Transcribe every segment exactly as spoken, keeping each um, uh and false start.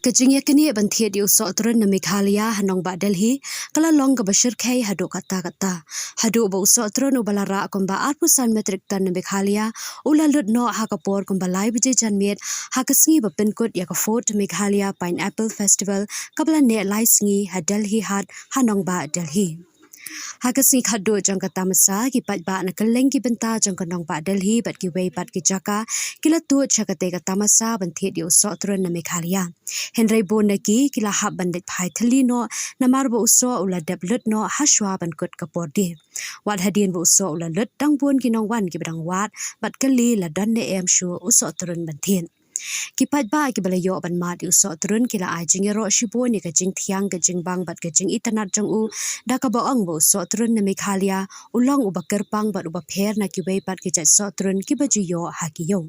Ka jingïaknieh ban thied ïa u sohtrun na Meghalaya ha nongbah Delhi ka la long kaba shyrkhei haduh katta katta, haduh ba u sohtrun uba la rah kumba arphew san metric ton na Meghalaya u la lut noh ha ka por kumba lai baje janmiet ha ka sngi ba pynkut ïa ka fourth Meghalaya Pineapple Festival kaba la neh lai sngi ha Delhi Hat ha nongbah Delhi. Ha ka sngi khatduh jong ka tamasa, ki paidbah na kylleng ki bynta jong ka nongbah Delhi bad kiwei pat ki jaka ki la tuid sha katei ka tamasa ban thied ïa u sohtrun na Meghalaya. Hynrei bun na ki ki la hap ban leit phai thylli noh namar ba u soh u la dep lut noh hashwa ban kut ka por die. Wat hadien ba u soh u la lut, dang bun ki nongwan kiba dang wad bad kylli la don ne em shuh u sohtrun ban thied. Ki paidbah kiba la ïoh ban mad ïa u sohtrun ki la ai jingïaroh shibun ïa ka jingthiang, ka jingbang bad ka jingitynnad jong u, da kaba ong ba u sohtrun na Meghalaya u long uba kyrpang bad uba pher na kiwei pat ki jait sohtrun kiba ju ïoh ha ki ïew.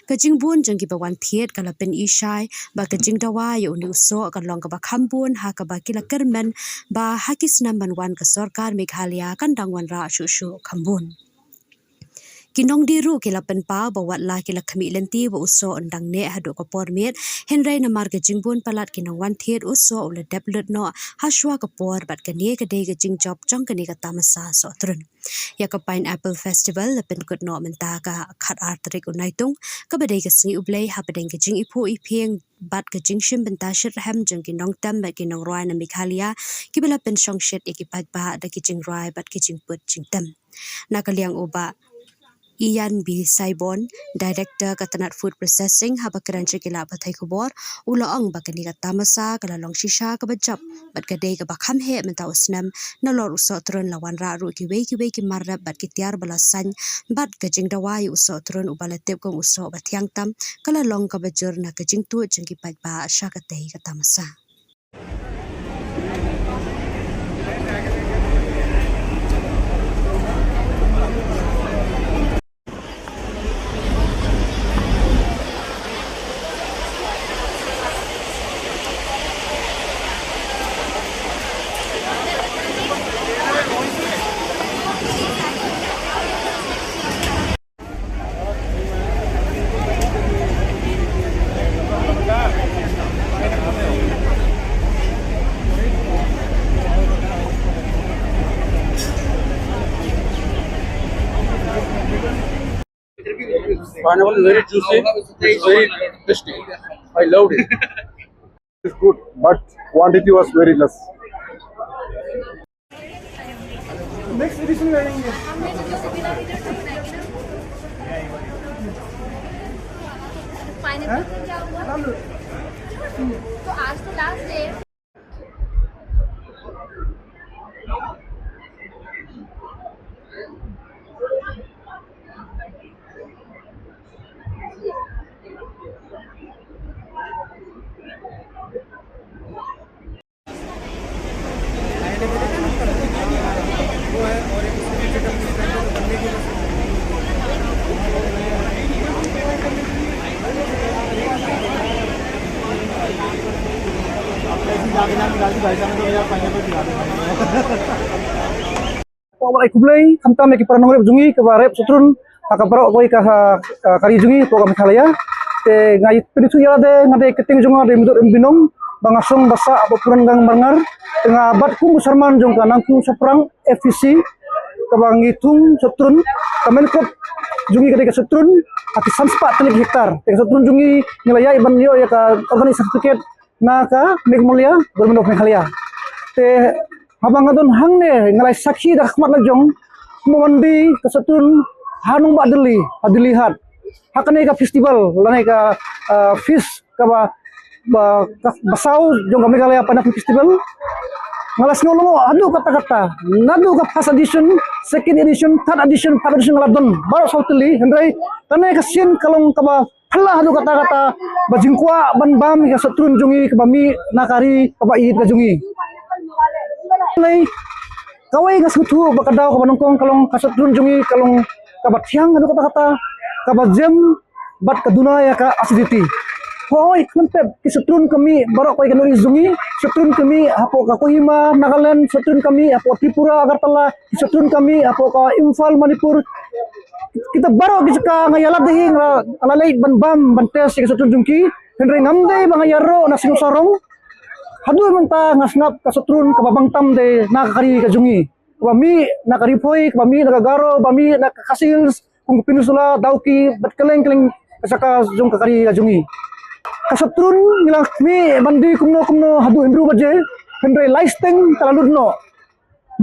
Ka jingbun jong kiba wan thied ka la pyni shai ba ka jingdawa ïa une u soh ka long kaba kham bun, ha kaba ki la kyrmen ba ha ki snem ban wan ka sorkar Meghalaya kan dang wanrah shuh shuh kham bun. Ki nongdie ruh ki la pynpaw ba wat la ki la khmih lynti ba u soh un dang neh haduh ka por miet, hynrei namar ka jingbun palat ki nongwan thied, u soh u la dep lut noh hashwa ka por bad kane ka dei ka jingjop jong kane ka tamasa sohtrun. Ïa ka Pineapple Festival la pynkut noh mynta ka khatar tarik u Naitung, kaba dei ka sngi U Blei, hapdeng ka jingiphuh iphieng bad ka jingshim bynta shitrhem jong ki nongtem bad ki nongrwai na Meghalaya kiba la pynshongshit ïa ki paidbah da ki jingrwai bad ki jingput jingtem. Na ka liang u Bah Ian B Saibon, Director ka tnat Food Processing, haba kren sha ki lad pathai khubor, u la ong ba kane ka tamasa ka la long shisha kaba jop bad ka dei kaba kham heh mynta u snem nalor u sohtrun la wanrah ruh kiwei kiwei ki mar rep bad ki tiar ba la saiñ bad ka jingdawa ïa u sohtrun uba la tip kum u soh ba thiang tam ka la long kaba jur na ka jingtuid jong ki paidbah sha katei ka tamasa. Pineapple is very juicy, it's very tasty. I loved it. It's good, but quantity was very less. Next edition में आएंगे। Pineapple का क्या हुआ? तो आज तो last day है। Khublei khamtam ïa ki para nongrep jong ngi kiba rep sohtrun ha ka baroh kawei ka, ha, ka ri jong ngi hapoh ka Meghalaya. Te nga ïathuh ïa lade, nga dei kyrteng jong nga dei Mudut Binong, ba nga song ba sah hapoh Purangang Marngar. Te nga bat kum u sarman jong ka Nangku Shaphrang F P C, kaba ngi thung sohtrun, ka main crop jong ngi ka dei ka sohtrun ha ki san spah tylli ki hektar. Te ka sohtrun jong ngi ngi la ïaid ban ïoh ïa ka organic certificate na ka Meghalaya, Government of Meghalaya. Te haba nga don hangne nga la sakhi da ka khmat la jong, kumba wan dei ka sohtrun ha nongbah Delhi, ha Delhi Hat, ha kane ka festival lane ka, ah, feast kaba, ba, ka, ba saw jong ka Meghalaya Pineapple Festival. Nga la sngew lyngngoh haduh katta katta, naduh ka first edition, second edition, third edition, fourth edition nga la don baroh saw tylli, hynrei kane ka sien ka long kaba phylla haduh katta katta, ba jingkwah ban bam ïa ka sohtrun jong ngi kaba mih na ka ri kaba ïeit ka jong ngi. Lei, kawei nga sngewthuh ba ka daw kaba nyngkong ka long ka sohtrun jong ngi ka long kaba thiang haduh katta katta, kaba jem bad ka duna ïa ka acidity. Hooid, khlem pep, ki sohtrun ka mih baroh kawei ka North East jong ngi, sohtrun ka mih hapoh ka Kohima, Nagaland, sohtrun ka mih hapoh Tripura, Agartala, ki sohtrun ka mih hapoh ka Imphal, Manipur. Kita baroh ki jaka nga ïa lade hi nga la leit ban bam ban test ïa ki sohtrun jong ki. Hynrei ngam dei ba nga ïaroh na sngewsarong. Haduh mynta nga sngap ka sohtrun kaba bang tam de na ka ri ka jong ngi. Kaba mih na ka Ri Bhoi, kaba mih na ka Garo, ba mih na ka Khasi Hills, kum ka Peninsula, Dawki, bad kylleng kylleng ka jaka jong ka ri ka jong ngi. Ka sohtrun ngi la mih ban die kumno kumno haduh hynriew baje, hynrei lai steng ka la lut noh.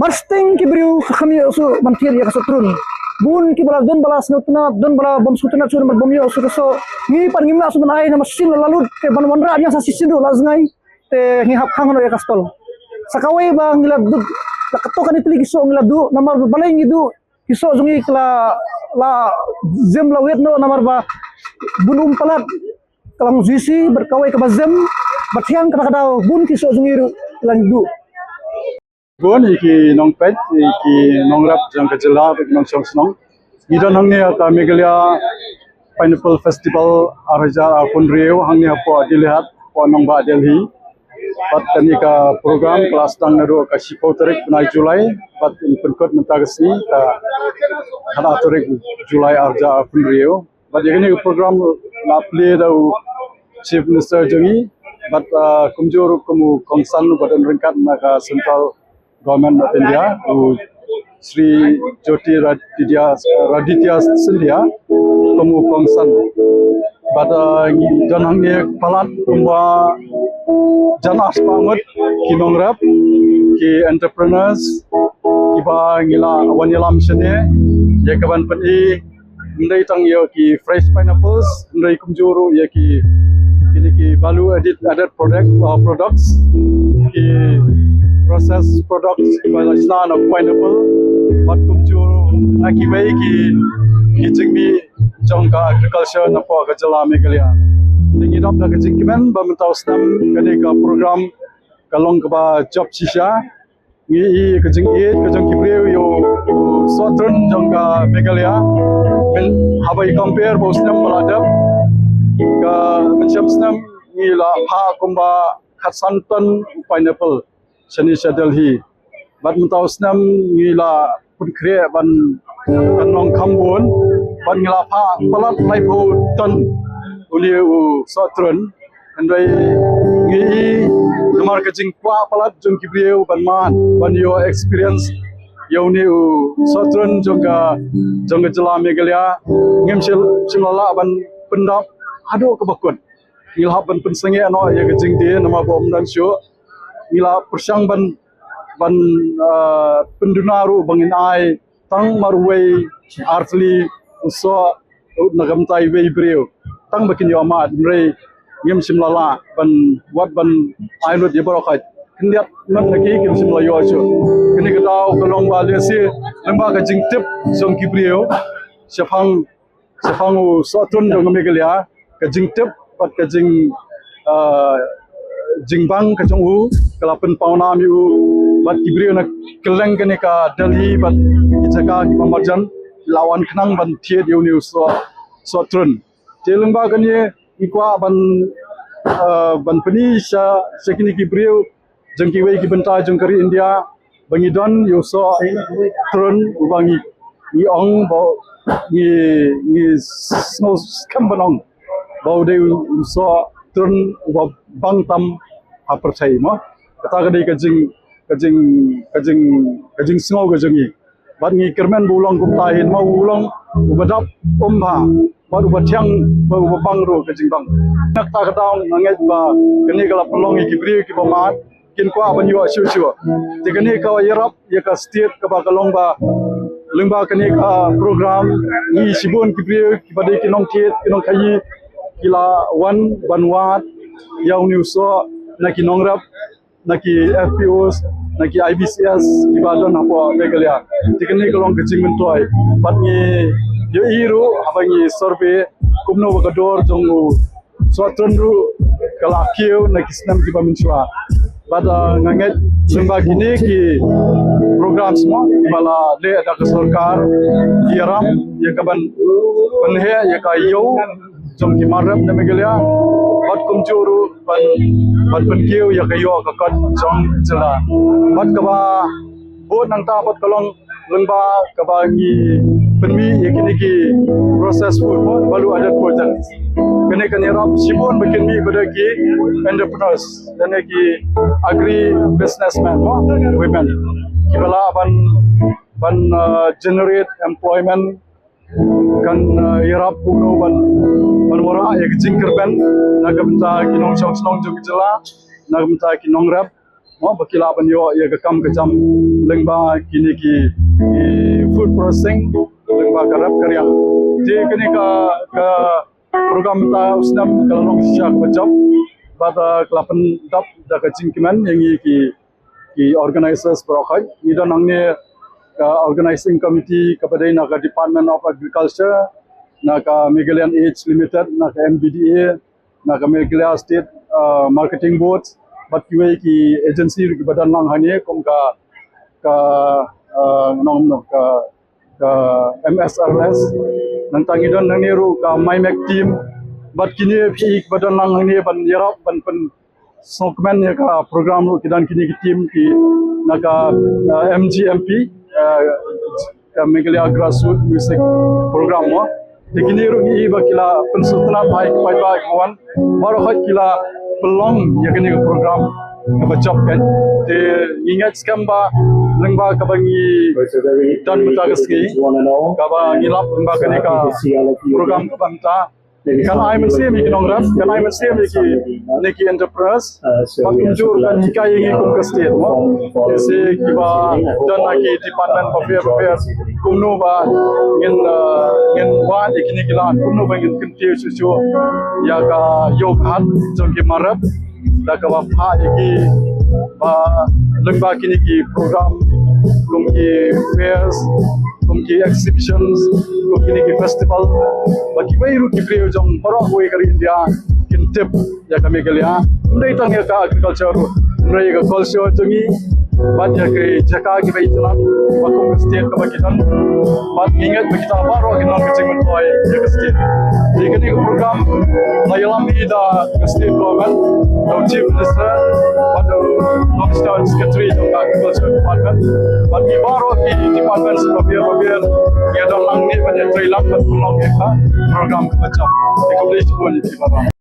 Mar steng ki briew ka kham ïoh shuh ban thied ïa ka sohtrun. Bun kiba la don ba la sngewtynnat, don ba la bym sngewtynnat shuh namar bym ïoh shuh ka soh. Ngi pat ngim lah shuh ban ai namar shisien la lut te ban wanrah biang sa shisien ruh la jngai. Te ngi hap khang noh ïa ka stall. Sa kawei ba ngi la duh, la katto katne tylli ki soh ngi la duh namar balei ngi duh ki soh jong ngi ki la, la jem la wet noh namar ba bun um palat ka long juicy bad kawei kaba jem bad thiang kata ka daw bun ki soh jong ngi ruh la duh. Bun ïa ki nongpeit, ïa ki nongrep jong ka jylla bad ki nongshong shnong. Ngi don hangne ha ka Meghalaya Pineapple Festival ar hajar arphew hynriew hangne hapoh Dilli Haat, hapoh nongbah Delhi. Bad kane ka program ka la sdang naduh ka shiphew tarik bnai July bad yn pynkut mynta ka sngi ka khatar tarik July ar hajar arphew hynriew. Bad ïa kane ka program la plie da u Chief Minister jong ngi bad, ah, kumjuh ruh kum u kongsan uba don ryngkat na ka Central Government of India, u Shri Jyotiraditya, Raditya Scindia, kum u kongsan. Bad, ah, ngi don hangne palat kumba jan arspah ngut ki nongrep, ki entrepreneurs, kiba ngi la wan ïalam shane ïa ka ban pyni ym dei tang ïa ki fresh pineapples, hynrei kumjuh ruh ïa ki, kine ki value added, added product, uh, products, ki processed products kiba la shna na pineapple, bad kumjuh ruh na kiwei ki, ki jingmih jong ka agriculture napoh ka jylla Meghalaya. Te ngi dap da ka jingkmen ba mynta u snem kane ka program ka long kaba jop shisha. Ngi i ka jingïeit ka jong ki briew ïa u sohtrun jong ka Meghalaya. Myn haba i compare bad u snem ba la dep, ka mynshem snem ngi la phah kumba khatsan ton pineapple shane sha Delhi. Bad mynta u snem ngi la pynkhreh ban, ban long kham bun bad ngi la phah palat laiphew ton une u sohtrun. Hynrei ngi i namar ka jingkwah palat jong ki briew ban mad ban ïoh experience ïa une u sohtrun jong ka, jong ka jylla Meghalaya. Ngim shym, shym la lah ban pyndap haduh kaba kut. Ngi la hap ban pynsangeh noh ïa ka jingdie namar ba ym don shuh. Ngi la pyrshang ban, ban, ah, pynduna ruh ba ngin ai tang mar wei ar tylli u soh na ka bynta iwei i briew tang ba kin ïoh mad, hynrei ngim shym la lah ban, wat ban ai lut ïa baroh khoit. Khyndiat ngut na ki kim shym la ïoh shuh. Kane ka daw ka long ba lehse lyngba ka jingtip jong ki briew shaphang, shaphang u sohtrun jong ka Meghalaya, ka jingtip bad ka jing, ah, jingbang ka jong u ka la pynpaw nam ïa u bad ki briew na kylleng kane ka Delhi bad ki jaka kiba marjan la wan khnang ban thied ïa une u soh, sohtrun. Te lyngba kane ngi kwah ban, ah, ban pyni sha, sha kine ki briew jong kiwei ki bynta jong ka ri India ba ngi don ïa u sohtrun uba ngi, ngi ong ba ngi, ngi sngew skhem ban ong ba u dei u sohtrun uba bang tam ha pyrthei mo. Kata ka dei ka jing, ka jing, ka jing, ka jingsngew ka jong ngi. Bad ngi kyrmen ba u long kumta hi namar u long uba dap um bha bad uba thiang bad uba bang ruh ka jingbang. Na kata ka daw nga ngeit ba kane ka la pynlong ïa ki briew kiba mad kin kwah ban ïoh shuh shuh. Te kane ka ïarap ïa ka state kaba ka long ba lyngba kane ka program ngi shibun ki briew kiba dei ki nongthied ki nongkhaïi ki la wan ban wad ïa une u soh na ki nongrep na ki F P Os, na ki I B C S kiba don hapoh Meghalaya. Te kane ka long ka jingmyntoi bad ngi ïohi ruh haba ngi survey kumno ba ka dor jong u sohtrun ruh ka la kiew na ki snem kiba mynshuwa. Bad, ah, nga ngeit lyngba kine ki programs mo kiba la leh da ka sorkar ki ïarap ïa ka ban pynheh ïa ka ïew jong ki mar rep na Meghalaya bad kumjuh ruh ban, ban pynkiew ïa ka ïoh ka kot jong jylla. Bad kaba bud nangta bad ka long lyngba kaba ngi pynmih ïa kine ki processed food mo, value added products. Kane kan ïarap shibun ba kin mih ba dei ki entrepreneurs, lane ki agri businessmen, mo, women. Kiba lah ban, ban, uh, generate employment, kan, uh, ïarap kumno ban, ban wanrah ïa ka jingkyrmen na ka bynta ki nongshong shnong jong ka jylla, na ka bynta ki nongrep, mo, ba ki lah ban ïoh ïa ka kam ka jam lyngba kine ki, ki food processing, lyngba ka rep ka riang. Te kane ka, ka program mynta u snem ka la long shisha kaba jop, bad, uh, ka la pyndap da ka jingkmen ïa ngi ki, ki organizers baroh khoit. Ngi don hangne ka organizing committee kaba dei na ka Department of Agriculture, na ka Meghalayan Age Limited, na ka M B D A, na ka Meghalaya State, uh, Marketing Board, bad kiwei ki agency ruh kiba don lang hangne kum ka, ka, uh, nong, nong, ka, ka M S R S. Nangta ngi don hangne ruh ka MyMech team, bad kine phi kiba don lang hangne ban ïarap ban pyn sngewkmen ïa ka program ruh ki don kine ki team ki na ka, uh, M G M P, uh, ka Meghalaya Grassroots Music Program, mo. Te kine ruh ngi i ba ki la pynsngewtynnat bha ïa ki paidbah kiba wan. Baroh khoit ki la pynlong ïa kane ka program kaba jop kan. Te ngi ngeit skhem ba lyngba kaba ngi don mynta ka sngi, kaba ngi lap lyngba kane ka program kaba mynta, kan ai mynsiem ïa ki nongrep, kan ai mynsiem ïa kine ki entrepreneurs, bad kumjuh kan hikai ïa ngi kum ka state, mo. Ïa ki kiba don ha ki department bapher bapher, kumno ba ngin, uh, ngin wad ïa kine ki lad, kumno ba ngin kyntiew shuh shuh ïa ka ïew ka hat jong ki nongrep, da kaba phah ïa ki ba lyngba kine ki program, kum ki fairs, kum ki exhibitions, kum kine ki festival, ba kiwei ruh ki briew jong baroh kawei ka ri India kin tip ïa ka Meghalaya. Ym dei tang ïa ka agriculture ruh, hynrei ïa ka culture jong ngi, bad ïa ki jaka kiba itynnat ba kum ka state kaba ki don. Bad ngi ngeit ba kita baroh kin long ka jingmyntoi ïa ka state. Te kane ka program la ïalam hi da ka state government, da u chief minister, bad da u commissioner secretary jong ka agriculture department, bad ngi baroh ki departments bapher bapher ngi don lang ne ban ïatrei lang ban pynlong ïa ka program kaba jop. Te khublei shibun ïa phi baroh.